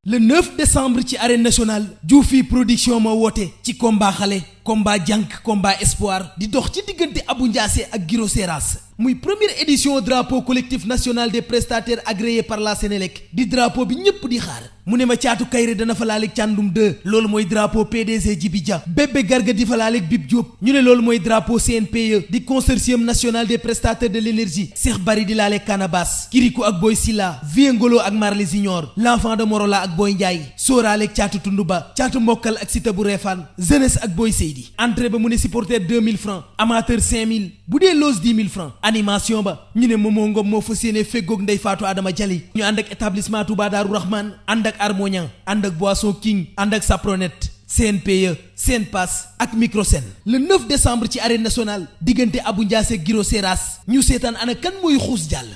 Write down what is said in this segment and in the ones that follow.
le 9 décembre ci arène nationale Dioufy production ma woote ci combat xale combat jànk combat espoir di dox ci diggante Abou Ndiassé ak Guiro Seras muy première édition drapeau collectif national des prestataires agréés par la Sénélec di drapeau bi ñépp di xaar mu ne ma caatu kayre dana fa laaleeg càndum 2 loolu mooy drapeau PDG Djibi Dia bébé garga di fa laaleeg Bib Diop ñu ne loolu mooy drapeau CNPE di consortium national des prestataires de l'énergie Cheikh Bari di laaleeg Canabas Kirikou ak Boy Silla Viengolo ak Marley Junior l'enfant de Morola ak Boy Ndiaye sóoraaleeg caatu Tunduba caatu Mokkal ak Sita bu Refane jeunesse ak Boy Seydi entrée ba mu ne supporter 2000 francs amateur 5000 bu dee loge 10 000 francs animation ba ñu ne Momo Ngom moo fas yéene feggoog Ndey Faatu Adama Jali ñu ànd ak établissement Touba Darou Rahman ànd ak Harmonia ànd ak Boisson King ànd ak Sapronet CNPE Senpass ak Microsen le 9 décembre ci arène nationale diggante Abou Ndiassé Guiro Seras ñu seetaan ana kan mooy xuus jàll.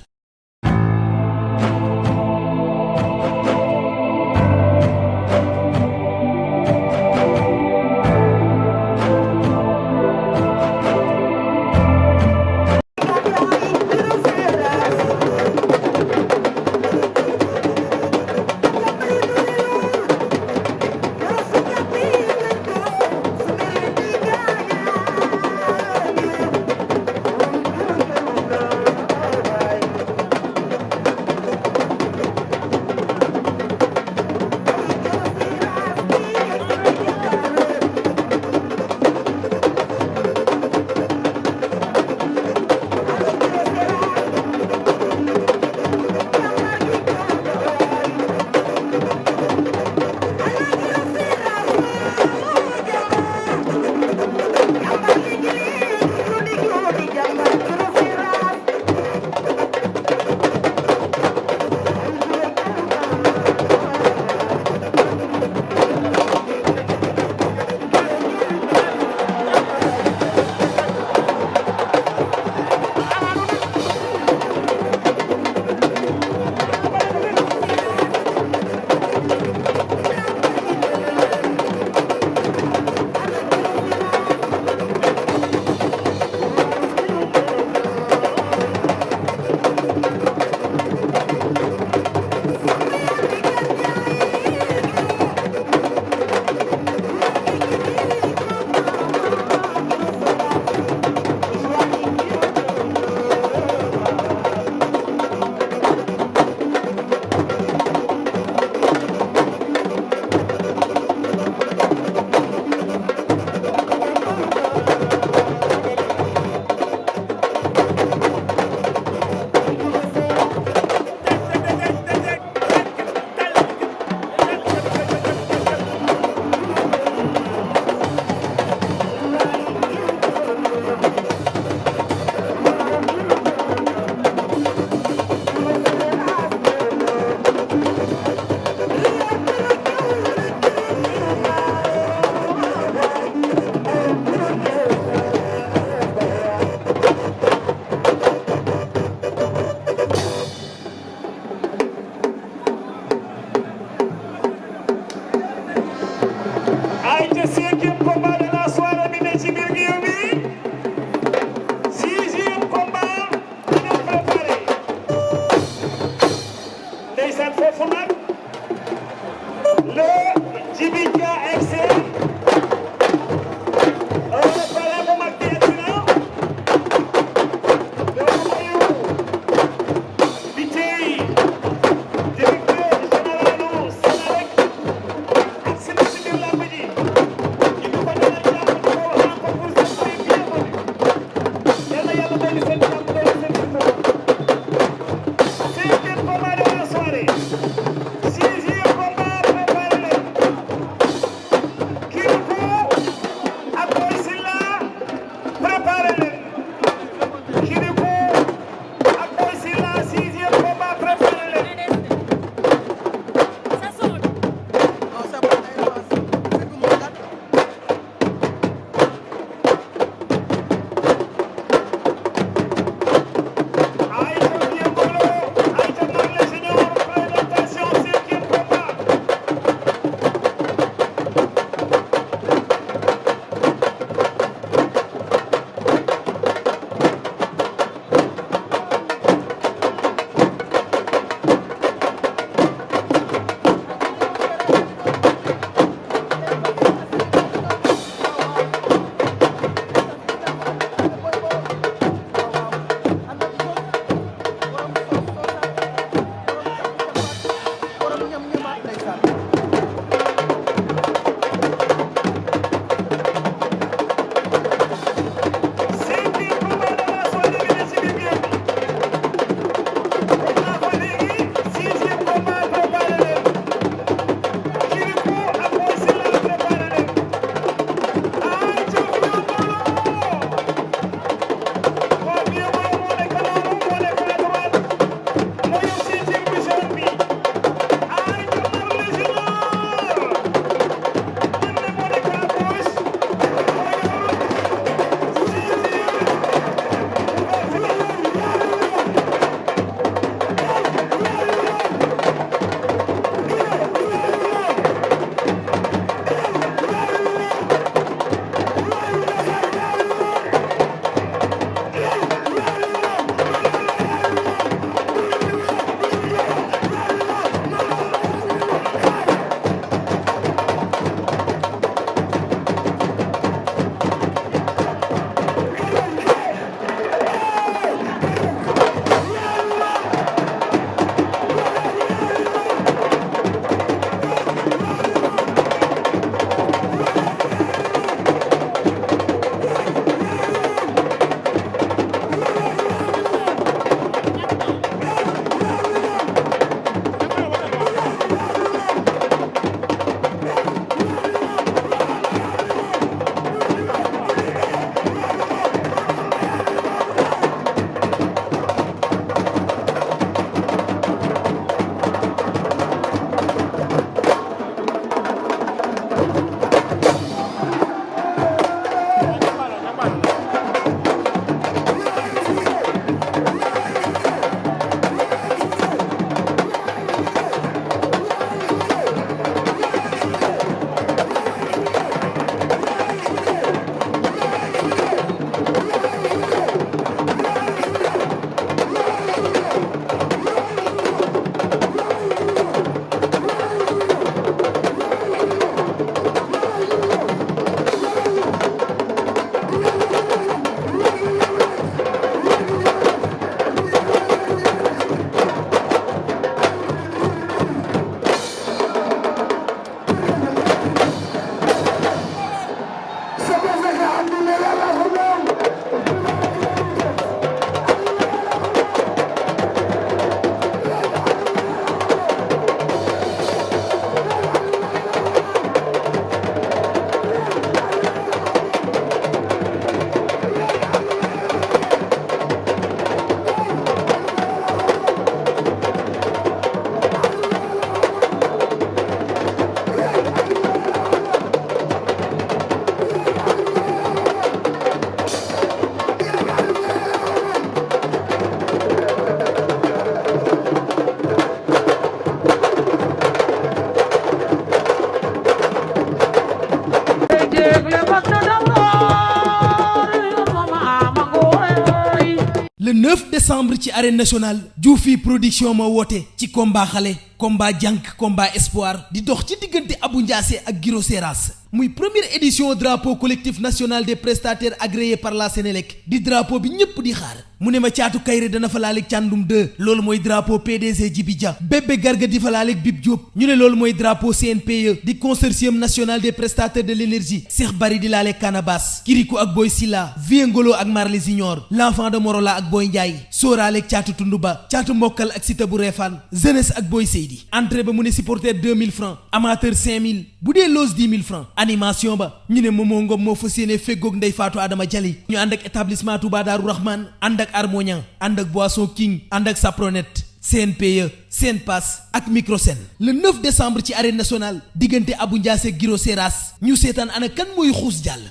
décembre ci arène nationale Diofi production ma woote ci combat xale combat jànk combat espoir di dox ci diggante Abou Ndiassé ak Guiro Seras muy première édition drapeau collectif national des prestataires agréés par la Sénélec di drapeau bi ñépp di xaar mu ne ma caatu kayre dana fa laaleeg càndum 2 loolu mooy drapeau PDG Djibi Dia bébé garga di fa laaleeg Bib Diop ñu ne loolu mooy drapeau CNPE di consortium national des prestataires de l'énergie Cheikh Bari di laaleeg Canabas Kirikou ak Boy Silla Viengolo ak Marley Junior l'enfant de Morola ak Boy Ndiaye sóoraaleeg caatu Tunduba caatu Mbokkal ak Sita bu Refane jeunesse ak Boy Seydi entrée ba mu ne supporter 2000 francs amateur 5000 bu dee loge 10 000 francs animation ba ñu ne Momo Ngom moo fas yéene feggoog Ndey Faatu Adama Jali ñu ànd ak établissement Touba Darou Rahman ànd ak Harmonia ànd ak Boisson King ànd ak Sapronet CNPE Senpass ak Microsen le 9 décembre ci arène nationale diggante Abou Ndiassé Guiro Seras ñu seetaan ana kan mooy xuus jàll